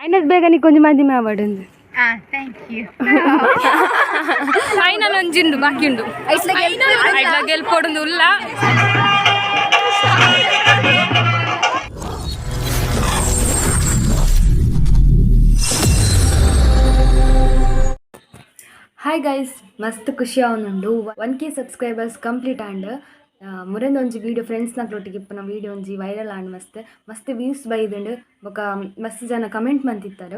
ಐನದ್ ಬೇಗ ನೀ ಕೊಂಚ ಮದಿಮೆ ಆವಡುಂದು. Thank you. Final ಒಂಜಿಂಡು ಬಾಕಿ ಉಂಡು. ಐಟ್ಲ ಗೆಲ್ಪೊಡುಂದು ಉಲ್ಲ. ಹಾಯ್ ಗೈಸ್, ಮಸ್ತ್ ಖುಷಿ ಆವೊಂದುಂಡು. 1K subscribers complete and ಮುರೆಂದ ಒಂಜಿ ವೀಡಿಯೋ ಫ್ರೆಂಡ್ಸ್ ನಕ್ಲೊಟ್ಟಿಗೆ ಇಪ್ಪುನ ವೀಡಿಯೋ ಒಂಜಿ ವೈರಲ್ ಆಂಡ್ ಮಸ್ತ್ ಮಸ್ತ್ ವ್ಯೂಸ್ ಬೈದುಂಡು. ಬೊಕ ಮಸ್ತ್ ಜನ ಕಮೆಂಟ್ ಮಂತಿತ್ತಾರೆ,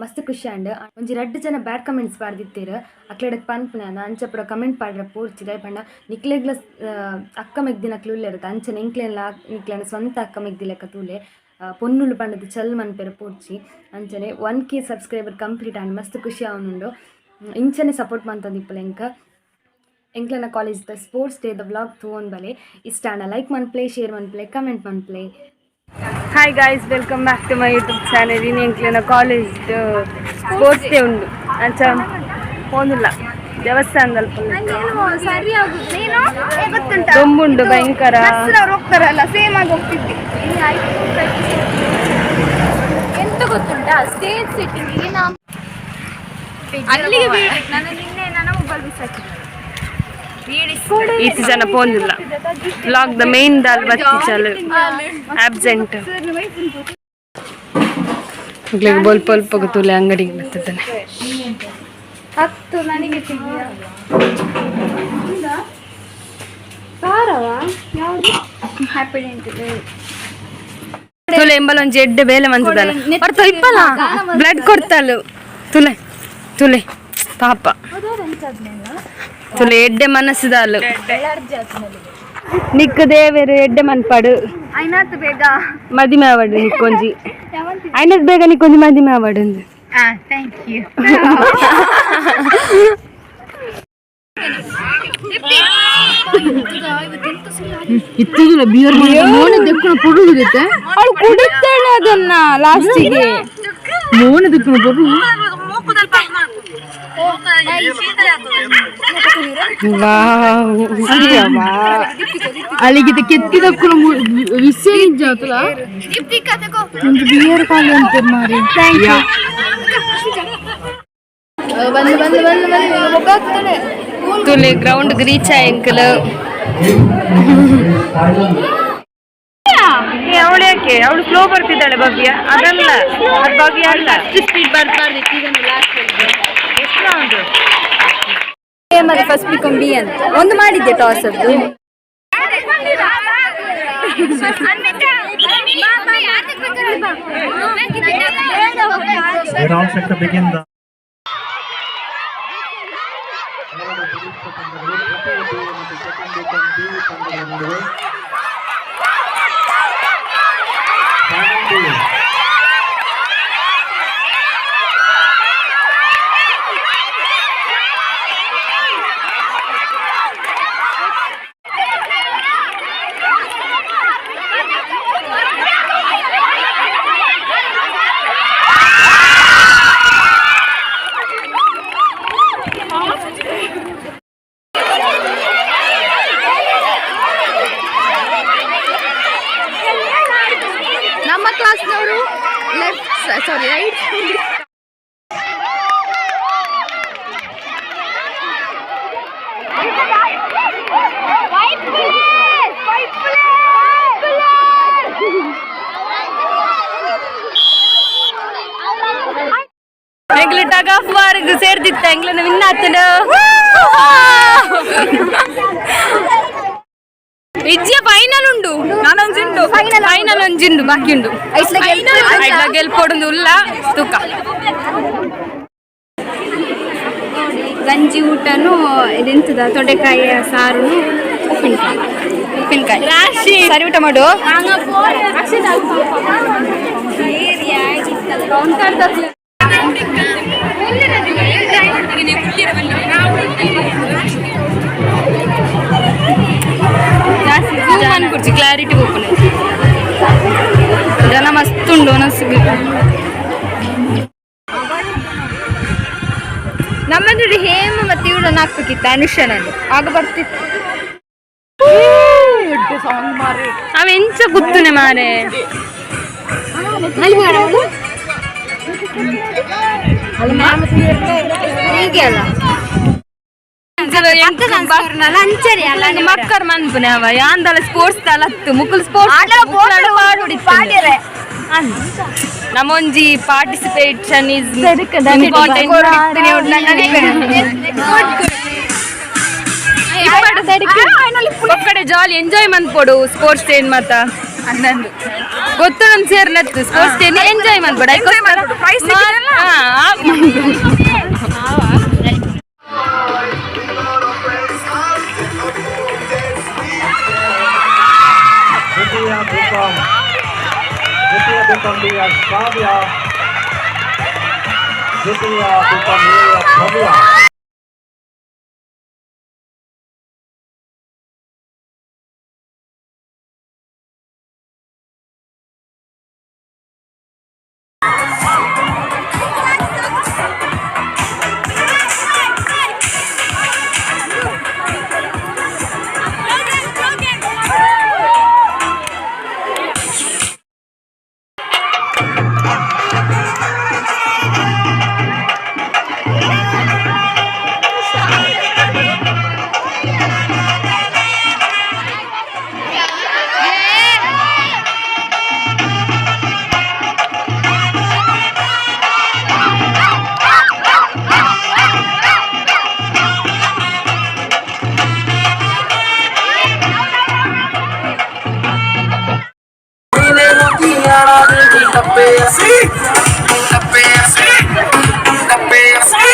ಮಸ್ತ್ ಖುಷಿ ಆಂಡ್. ಒಂಜಿ ರಡ್ಡ್ ಜನ ಬ್ಯಾಡ್ ಕಮೆಂಟ್ಸ್ ಪಾಡ್ದಿತ್ತೆರ್. ಅಕ್ಲೆಡಕ್ ಪನ್ಪುನ ಅಂಚ ಪೂರ ಕಮೆಂಟ್ ಪಾಡ್ರೆ ಪೋರ್ಚಿ. ದಾಯೆ ಪಂಡ ನಿಕ್ಲೆಗ್ಲ ಅಕ್ಕ ಮೆಗ್ದಿನಕ್ಲು ಉಲ್ಲೆರ್, ಅಂಚನೆ ಎಂಕ್ಲೆನ್ಲ ನಿಕ್ಲೆನ ಸ್ವಂತ ಅಕ್ಕ ಮೆಗ್ದಿ ಲೆಕ್ಕ ತೂಲೆ. ಪೊನ್ನುಲು ಪಂಡದು ಚಲ್ ಮನ್ಪೆರೆ ಪೋರ್ಚಿ. ಅಂಚನೆ 1K subscriber complete and ಮಸ್ತ್ ಖುಷಿ ಆವೊಂದುಂಡು. ಇಂಚನೆ ಸಪೋರ್ಟ್ ಮಂತೊಂದಿಪ್ಪುಲೆ. ಎಂಕ್ ಎಂಕ್ಲೆನ college the sports day the vlog ತೂವೊಂದು ಬಲೆ. ಇಷ್ಟ ಆಂಡ ಲೈಕ್ ಮನ್ಪುಲೆ, ಶೇರ್ ಮನ್ಪುಲೆ, ಕಮೆಂಟ್ ಮನ್ಪುಲೆ. Hi guys, welcome back to my YouTube channel. ಇನಿ ಎಂಕ್ಲೆನ ಕಾಲೇಜ್ ಸ್ಪೋರ್ಟ್ಸ್ ಡೇ ಉಂಡು. ಅಂಚ ಪೋಂದುಲ್ಲ ದೇವಸ್ಥಾನದಲ್ಪ. ಸರಿ ಆಗುದು ನೀನು ಗೊತ್ತುಂಟಾ? ದೊಂಬುಂಡು ಭಯಂಕರ. ಬಸ್ನವ್ರು ಹೋಗ್ತಾರಲ್ಲ, ಸೇಮ್ ಆಗಿ ಹೋಗ್ತಿದ್ವಿ. ಎಂತ ಗೊತ್ತುಂಟಾ, ಸ್ಟೇಜ್ ಸೆಟ್ಟಿಂಗ್ ನಾವು ಅಲ್ಲಿಗೆ. ನಾನು ನಿನ್ನೆ ನನ್ನ ಮೊಬೈಲ್ ಬಿಸಾಕಿದ್ದೆ. ಈತ್ ಜನ ಪೋಂದಿಲ್ಲ. ವ್ಲಾಗ್ the main ದಾಲ್ ಬತ್ತಿ ಚಾಲು ಆಬ್ಸೆಂಟ್. ಬೋಲ್ ಪೊಲ್ಪಗ ತೂಲೆ, ಅಂಗಡಿಗೆ ಬರ್ತದಾನೆ. ಹತ್ತು ನನಗೆ ಸಾರವಾ ಯಾವುದು ಹ್ಯಾಪಿಡೆಂಟ್. ತುಲೆ ಎಂಬಲ ಒಂಜಿ ಎಡ್ಡೆ ಬೇಲೆ ಮಂತದಾನ ಹೊರ್ತು ಇಪ್ಪಲ ಬ್ಲಡ್ ಕೊಡ್ತಾಳು. ತುಲೆ ತುಲೆ ಪಾಪ ತುಲೆ, ಎಡ್ಡೆ ಮನಸ್ಸುದಾಲು. ನಿಕ್ಕು ದೇವೇರು ಎಡ್ಡೆ ಮನ್ಪಾಡು. ಐನಾತ್ ಬೇಗ ಮದಿಮೆ ಆವಡು ನಿಕ್ಕೊಂಜಿ. ಐನತ್ ಬೇಗ ನಿಕ್ಕೊಂಜಿ ಮದಿಮೆ ಆವಡು. Thank you. ಇತ್ತಿದಿಲ್ಲ ಬಿಯರ್ ಮೋನೆ ದೆಕ್ಕುನ ಪೊಡುದಿತ್ತೆ. ಅವಳು ಕುಡಿತಾಳೆ ಅದನ್ನ ಲಾಸ್ಟಿಗೆ. ಮೋನೆ ದೆಕ್ಕುನ ಪೊಡು. ಅಲ್ಲಿಗೆ ಕೆತ್ತಿ ದಕ್ಕುನ ವಿಷಯ ನಿಜ ಆತಲ ಒಂದು ಬಿಯರ್ ಖಾಲಿ ಅಂತ ಮಾರಿ. ಬಂದು ಬಂದು ಬಂದು ಬಂದು ಹೋಗ್ತಾನೆ. ತುಲೆ ಗ್ರೌಂಡ್ ರೀಚ್ ಆಯಂಕಲ್. ಅವಳು ಯಾಕೆ, ಅವಳು ಸ್ಲೋ ಬರ್ತಿದ್ದಾಳೆ ಭವ್ಯ. ಅದಲ್ಲ, ಅದು ಭವ್ಯ ಅಲ್ಲ. ಸ್ಪೀಡ್ ಬರ್ಬಾರ್ದು ಈಗ last. First become B ಅಂತ ಒಂದು ಮಾಡಿದ್ದೆ ಟಾಸ್ ಅದು. We're all set to begin the ಎರಡು ಬಲಿಷ್ಠ ತಂಡಗಳು ಪ್ರತಿಯೊಂದು ಮತ್ತು ಸೆಕೆಂಡ್ ಬಿ ತಂಡಗಳ ನಡುವೆ ಫೈನಲ್ ಡ್ಯೂಯಲ್. ನಮ್ಮ ಕ್ಲಾಸ್ನವರು ಲೆಫ್ಟ್, ಸಾರಿ, ರೈಟ್. ಎಂಗ್ಲ ಟಗ್ ಆಫ್ ವಾರ್ಗ್ ಸೇರ್ದಿತ್ತ. ಎಂಗ್ಲನ ವಿನ್ ಆತನ ವಿಜಯ. ಫೈನಲ್ ಉಂಡು, ನಾನೊಂಜಿಂಡು ಫೈನಲ್ ಒಂಜಿಂಡು ಬಾಕಿ ಉಂಡು. ಐಟ್ಲ ಗೆಲ್ಪೊಡುಂದು ಉಲ್ಲ ತೂಕ. ಗಂಜಿ ಊಟನು ಇದೆಂತದ ತೊಂಡೆಕಾಯಿಯ ಸಾರು, ಉಪ್ಪಿನಕಾಯಿ ಉಪ್ಪಿನಕಾಯಿ. ರಾಶಿ. ಸರಿ, ಊಟ ಮಾಡು. ಜಾಸ್ತಿ ಜೂಮ್ ಅನ್ಕೊಡ್ಸಿ, ಕ್ಲಾರಿಟಿ ಓಪನ್. ಜನ ಮಸ್ತ್ ಉಂಡು ಒನಸ್ಸಿಗೆ. ನಮ್ಮಲ್ಲಿ ಹೇಮ ಮತ್ತೆ ಇವಳನ್ನು ಹಾಕ್ಬೇಕಿತ್ತು, ಅನುಷನನ್ನು, ಆಗ ಬರ್ತಿತ್ತು. ಅವ ಎಂಚ ಗುತ್ತುನೆ ಮಾರೆ. ಹೀಗೆ ಅಲ್ಲ. ಮಕ್ಕರ್ ಮನ್ಪುನೆ ಅವ ಯಾಂದಲ ಸ್ಪೋರ್ಟ್ಸ್ ತಲತ್ತು ಮುಕುಲ್ ಸ್ಪೋರ್ಟ್ಸ್ ನಮ್ಮೊಂಜಿ ಪಾರ್ಟಿಸಿಪೇಷನ್ is important. ಒಕ್ಕಡೆ ಜಾಲಿ ಎಂಜಾಯ್ ಮನ್ಪೊಡು ಸ್ಪೋರ್ಟ್ಸ್ ಡೇ ಮಾತ. ಗೊತ್ತು ನಮ್ ಸೇರ್ನತ್ತು ಸ್ಪೋರ್ಟ್ಸ್ ಡೇ ಎಂಜಾಯ್ ಮನ್ಪೊಡು. ದ್ವಿತೀಯ ಬಿಕಾಂ, ದ್ವಿತೀಯ ಬಿಕಾಂ ಬಿ ಕಾವ್ಯ, ದ್ವಿತೀಯ ಬಿಕಾಂ ಎ ಭವ್ಯ.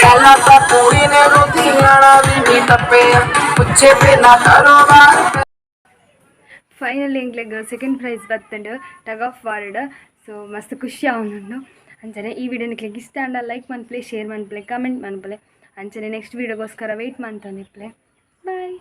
ਪਹਿਲਾਂ ਤਾਂ ਪੂਰੀ ਨੇ ਲੁਧਿਆਣਾ ਵੀ ਨੀ ਟੱਪਿਆ, ਪੁੱਛੇ ਬਿਨਾ ਕਾਰੋਬਾਰ। ಫೈನಲಿ ಎಂಕ್ಲೆಗ್ ಸೆಕೆಂಡ್ ಪ್ರೈಸ್ ಬತ್ತುಂಡು ಟಗ್ ಆಫ್ ವಾರ್ಡ್. ಸೊ ಮಸ್ತ್ ಖುಷಿ ಆವೊಂದುಂಡು. ಅಂಚನೆ ಈ ವಿಡಿಯೋ ನಿಕ್ಲೆಗ್ ಇಷ್ಟ ಆಂಡ ಲೈಕ್ ಮನ್ಪುಲೆ, ಶೇರ್ ಮನ್ಪುಲೆ, ಕಮೆಂಟ್ ಮನ್ಪುಲೆ. ಅಂಚನೆ ನೆಕ್ಸ್ಟ್ ವೀಡಿಯೋಗೋಸ್ಕರ ವೆಯ್ಟ್ ಮಂತೊಂದಿಪ್ಪುಲೆ. ಬಾಯ್.